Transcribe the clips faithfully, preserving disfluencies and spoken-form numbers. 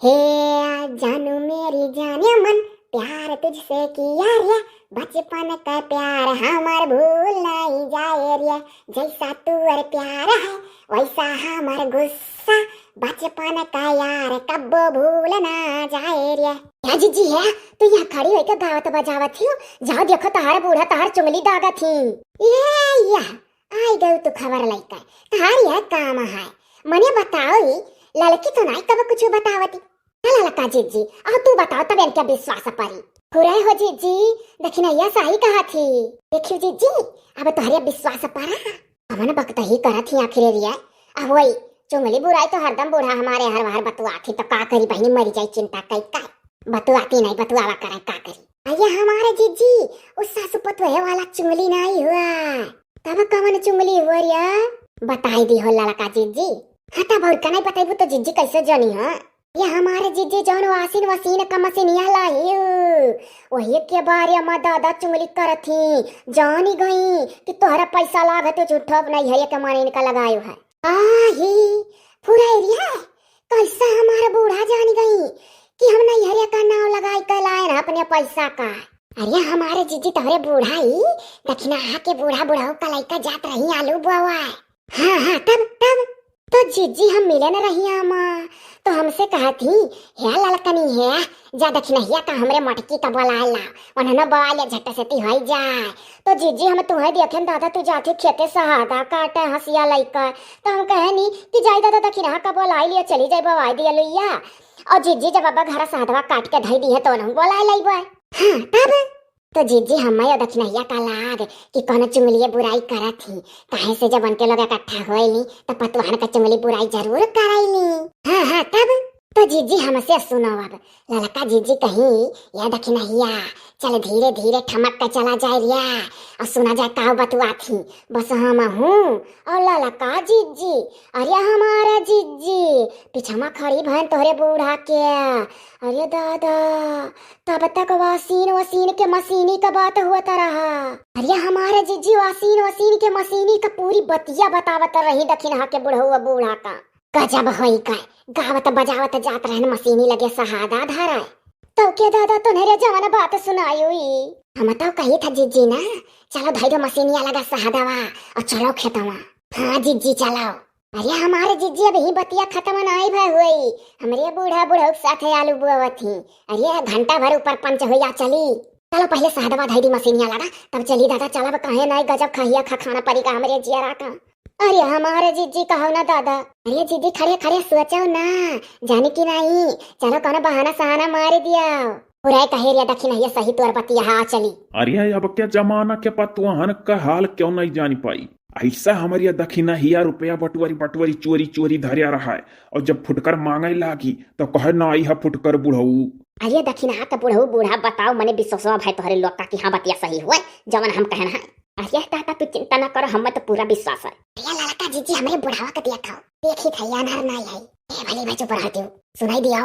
हे जानू मेरी जाने मन, प्यार तुझसे किया रे, बचपन का प्यार हमार भूल नहीं जाए रे। जैसा तू और प्यार है, वैसा हमार गुस्सा, बचपन का यार कब्बो भूल ना जाए रे। या जीजी है, तू यहाँ खड़ी होइके गावत बजावत ही हो, जाओ देखो तहार बूढ़ा तहार चुंगली दागत ही। ये या, आई गई तू खबर लइके, तहार यह काम है। मने बताओ ही, ललकी तो नाई कब कुछ बतावती। चल ललका जीजी, अब तू बताओ तब इनके विश्वास परी। फुरे हो जीजी, दखिनहिया सही कहा थी। देखियो जीजी, अब तोहरे विश्वास परा। हमन बकतही करत ही आखिर रिया। अब वही चुंगली बुराई तो हरदम बूढ़ा हमारे हर बार बतुआ थी, तो का करी बहनी, मरी जाई चिंता कई का। बतुआती नहीं, बतुआवा करे का करी। अरे हमारे जीजी, उस सासू पतोहे वाला चुंगली नहीं हुआ। तब कवन चुंगली हुआ रिया? बताई दी हो ललका जीजी। हाँ तब और का नहीं बताइबू तो जीजी कैसे जानी हो? ये हमारे जीजी जौन वासिन वसीन का मशीनिया लाही, वही के बारे में दादा चुंगली करत ही। जानी गई कि तोहरा पैसा लाग है तो झूठो नहीं है के माने इनका लगायो है। आही, फुरैरिया, कैसा हमारा बूढ़ा जानी गई कि हम नैहरिया का नाव लगाई के लाए हैं अपने पैसा का। अरे हमारे जीजी तोहरे बूढ़ा ही, दखिनहा के बूढ़ा बुढ़ऊ का लइका जात रही आलू बोवा। हाँ, हाँ, तब, तब तो जीजी हम मिले न रही आमा, तो हमसे कहत ही, "हे ललकनी हे, जा दखिनहिया का हमरे मटकी का बोलाए ला, उन्हें न बोआ ले झट से ती होई जाए।" तो जीजी हम तुहे देखेन दादा, तू जाती खेते सहादा काटे हंसिया लइका, तो हम कहनी कि जाई दादा दखिनहा का बोलाई लिया, चली जाई बोआई दिया लुइया। और जीजी जब अब घर सहादवा काट के धई दी है तो उन्हें बोलाए लइबा। हाँ, तब तो जीजी हम्मे दखिनहिया का लाग कि कौनो चुंगलिए बुराई करत ही, काहे से जब उनके लोग इकट्ठा होइली तो पतवाहन का चुंगली बुराई जरूर करैली। हाँ, हाँ, तब तो जीजी हमसे सुनो अब, ललका जीजी कही, "या दखिनहिया, चल धीरे धीरे ठमक के चला जाए रिया, और सुना जाए काऊ बतुआ थी, बस हम हूँ और ललका जीजी, अरे हमारा जीजी, पिछमा खड़ी भन तोहरे बूढ़ा के, अरे दादा।" तब तक वासीन वसीन के मसीनी का बात हुआ त रहा। अरे हमारे जीजी वासीन वसीन के मसीनी का पूरी बतिया बतावत रही दखिनहा के बुढ़ऊ बूढ़ा का। गजब होई का, गावत बजावत जात रहन मसीनी लगे सहादा धरे। तो के दादा तोहरे जवन बात सुनाई हुई। हम तो कही था जीजी ना, चलो धई दो मसीनिया लगा सहादवा और चलो खेतवा। हाँ जीजी चलो। अरे हमारे जीजी अबही बतिया खतम नाई भय हुई, हमरे बूढ़ा बुढ़ऊ के साथे आलू बोवत ही। अरे घंटा भर ऊपर पंच होइया चली। चलो पहले सहदवा धई दी मसीनिया लगा, तब चली दादा चलब, काहे नाई गजब खहिया खखाना परी का हमरे जियरा का। अरे हमारे जीजी कहो ना दादा। अरे जीजी खड़े खड़े सोचो ना, जानी कि नाई, चलो कौनो बहाना सहाना मार दिया। बुराई कहे रे दखिनहिया सही तोर बतिया हा चली। अरे अब के जमाना के पतुआहन का हाल क्यों नहीं जानी पाई? ऐसा हमरे दखिनहिया रुपया बटुअरी बटुअरी चोरी चोरी धर्या रहा है, और जब फुटकर मांगे लागी तो कहे ना आई है फुटकर बुढ़ऊ। अरे दखिनहा का बुढ़ऊ बूढ़ा बताओ, मने विश्वासवा भाई तोहरे लोग का कि हाँ बतिया सही हुए, जवन हम कहन है। अरे दादा तू चिंता ना करो, हमें तो पूरा विश्वास है। अरे ललका जीजी हमरे बुढ़ावा का दिया खाओ, देखी था यार नाई है। ए भली भाई चुप रह दियो, सुनाई दिया।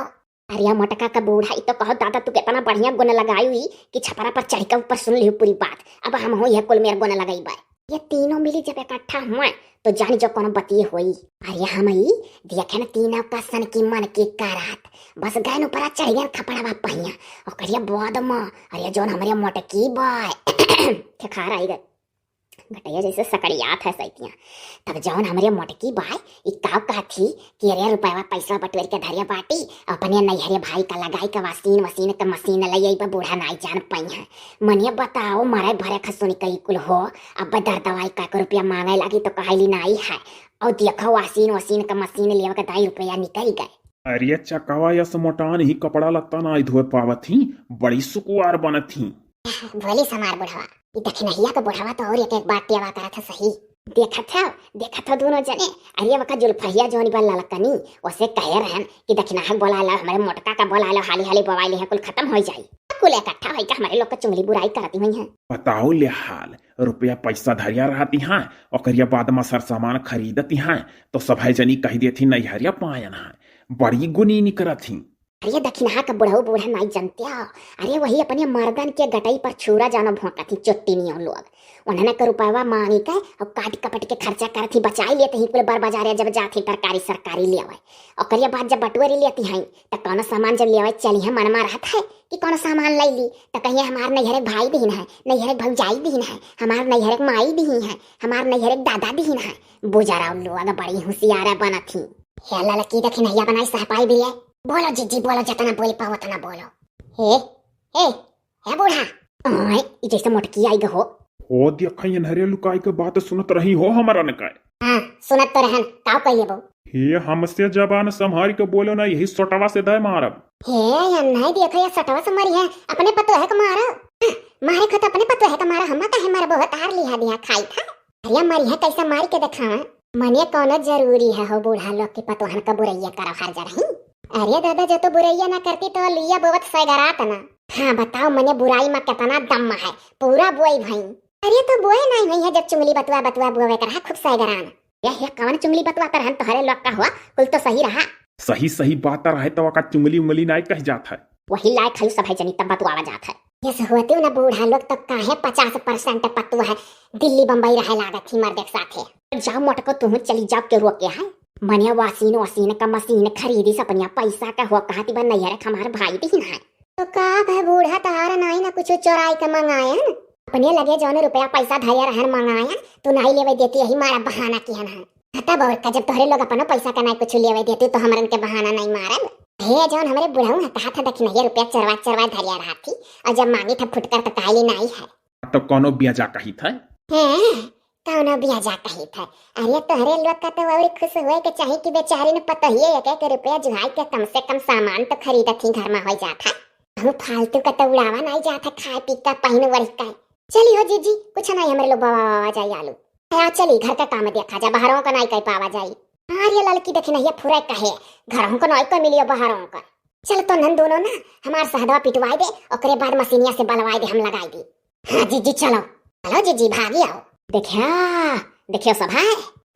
अरे मोटका का बूढ़ा, ई तो कहो दादा तू कितना बढ़िया गुण लगाई हुई कि छपरा पर चढ़ के ऊपर सुन लियो पूरी बात। अब हम हो यह कुल मेर गुण लगाई बा। ये तीनों मिली जब इकट्ठा हुए तो जानी जो कौन बतिये होई। अरे हम ई देखे न तीनों का सन की मन की करात, बस गए ऊपर चढ़ गए खपड़वा पहिया। ओकरिया बाद में अरे जौन हमरे मोटकी बा, खेखार आई गए। गटैया जैसे सकड़ियात है सैतिया। तब जौन हमरे मोटकी बाय, ई काव कहत ही कि अरे रुपयवा पैसा बटोर के धरिया बाटी, अपने नैहरे भाई का लगाई के वासीन वसीन के मसीन लई अइबा, बूढ़ा नाई जान पइहैं। मनिया बताओ, मरे भरे खसुनी कई कुल हो, अब दर दवाई का के रुपया मांगे लागी तो कहली नाई है। और देखो वासीन वसीन के मसीन लेवे के दाई रुपया निकल गए। अरे चकवा यस मोटान ही कपड़ा लत्ता नाई धोए पावत ही, बड़ी सुकुआर बनत ही। भोली समार बुढ़वा, ई दखिनहिया के बुढ़वा तो और एक एक बात पियावा करत है सही। देखत हौ, देखत हौ दोनों जने, अरे वका जुल्फहिया जौन बा ललकनी, ओसे कहे रहन कि दखिनहा के बोला ला, हमरे मोटका का बोला ला, हाली हाली बोवाई लिहे, कुल खतम होई जाई। कुल इकट्ठा होई के हमरे लोग के चुंगली बुराई करती हुई हैं। बताओ ले हाल, रुपया पैसा धरिया रहती हैं, ओकरिया बाद में सर सामान खरीदती हैं, तो सभे जनी कही देती नैहरिया पायन हैं, बड़ी गुनी निकरत ही। अरे दखिनहा का बुढ़ऊ बूढ़ा नाई जनते हो। अरे वही अपने मर्दन के गटई पर छुरा जानो भोंकत ही चोट्टी नियो लोग। उन्हने के रुपयवा मांगी के और काट कपट के खर्चा करत ही, बचाई लेत ही कुल बर बाजारे जब जात ही तरकारी सरकारी लेवे। ओकरिया बाद जब बटोरी लेती हैं त कौनो सामान जब लेवे चली है, मन मा रहत है कि कौनो सामान ले ली त कहिए हमार नैहरे भाई दीन है, नैहरे भौजाई दीन है, हमार नैहरे माई दीन है, हमार नैहरे दादा दीन है। बुजराव लोग बड़ी होशियार बनत ही। हे ललकी दखिनहिया बनाई सहपाई भी है। बोलो जिज्जी बोलो, जितना बोल पाओ उतना बोलो। हे, हे, हे बूढ़ा। ओए, ई जैसे मोटकी आई गो हो। हो देखा, ये नहरे लुकाई के बात सुनत रही हो हमारा ने काय? हाँ, सुनत तो रहन, काव कहिए बो? हे, हमसे जबान संभाल के बोलो ना, यही सोटवा से दे मारब। हे, ये नहीं देखो, ये सोटवा से मारी है, अपने पतोह के मारो। हाँ, मारे खो तो अपने पतोह के मारो, हम काहे मारबो, तार लिहा दिया खाई था। अरे मरिया कैसे मार के देखावा। मने कौनो जरूरी है हो बूढ़ा लोग के पतोहन का बुरैया करो हर जरही। अरे दादा, जो तो बुरैया ना करती तो लुइया बोवत सैगरात ना। हाँ बताओ, मने बुराई मा कितना दम है, पूरा बोई भई। अरे तो बोए नहीं भई है, जब चुंगली बतुआ बतुआ बोवे कर खूब सैगरान। यह, यह कौन चुंगली बतुआ कर हन तोहरे लोग का हुआ, कुल तो सही रहा। सही सही बात रहे तो का चुंगली उंगली नाई कह जात है। वही लायक है सब है जनी तब बतुआवा जात है। यस होती ना बूढ़ा लोग तब काहे पचास परसेंट पतुआ है, दिल्ली बम्बई रहे लागत ही मर्दे के साथे। जाओ मोटको, तुहूँ चली जाओ, के रोके है? मनिया वासीन वासीन का मशीन खरीदी सपनिया पैसा का हो कहती बा नैहर के हमार भाई दीन है। तो का भाई बूढ़ा तहार नाई ना कुछ चोराई के मंगायन? अपने लगे जौन रुपया पैसा धरे रहन मंगायन, तू नाई लेवे देती यही मारा बहाना किहन है। हाँ, तब और का, जब तोहरे लोग अपनो पैसा का नाई कुछ लेवे देती तो हमरन के बहाना नाई मारब। हे जौन हमरे बुढ़ऊ है कहा था दखिनहिया रुपया चोरवा चोरवा धरिया रहा थी, और जब मांगी था फुटकर तो काली नाई है। तो कौनो ब्याजा कही था? हैं? कौनो ब्याजा कही था? अरे तोहरे लोग का तो और खुश हुए के चाही कि बेचारी ने पतोहिए एक एक रुपया जुहाई के कम से कम सामान तो खरीदत ही घर मा हो जात है। कहूँ फालतू का तो उड़ावा नाई जात है, खाए पी का पहिन वही का। चली हो जीजी, कुछ नाई हमरे लोग बाबा बाबा जाई आलू। आ चली घर का काम देखा जा, बाहरों का नाई कह पावा जाई। अरे ललकी दखिनहिया फुरे कहे, घरों को नाई कह मिलियो बाहरों का। चल तो नन दोनों ना हमार सहदवा पिटवाई दे, ओकरे बाद मशीनिया से बलवाई दे, हम लगाई दी। हाँ जीजी चलो, चलो जीजी भागी आओ। देखा, देखियो सब है।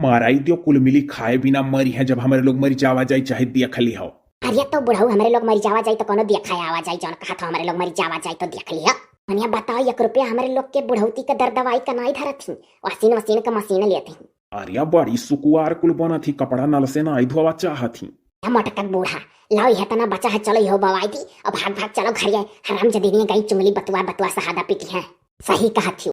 माराई दियो, कुल मिली खाए बिना मरी है, जब हमरे लोग मरी जावा जाई चाहे देख ली हो। अरे तो बुढ़ऊ हमरे लोग मरी जावा जाई तो कोनो देखा आवा जाई, जौन कहा था हमरे लोग मरी जावा जाई तो देख ली हो। मनिया बताओ एक रुपया हमरे लोग के बुढ़ौती के दर दवाई का नाई धरत ही, वासीन वासीन का मशीन लेत ही। अरे बड़ी सुकुआर कुल बनत ही, कपड़ा नल से नाई धोवा चाहत ही। ए मोटकन बूढ़ा, लाओ यह तना बचा है, चलो यहो बवाई दी, अब भाग भाग चलो घर ये, हराम जदीनिया गई चुंगली बतुआ बतुआ सहादा पीटी है। सही कहत ही।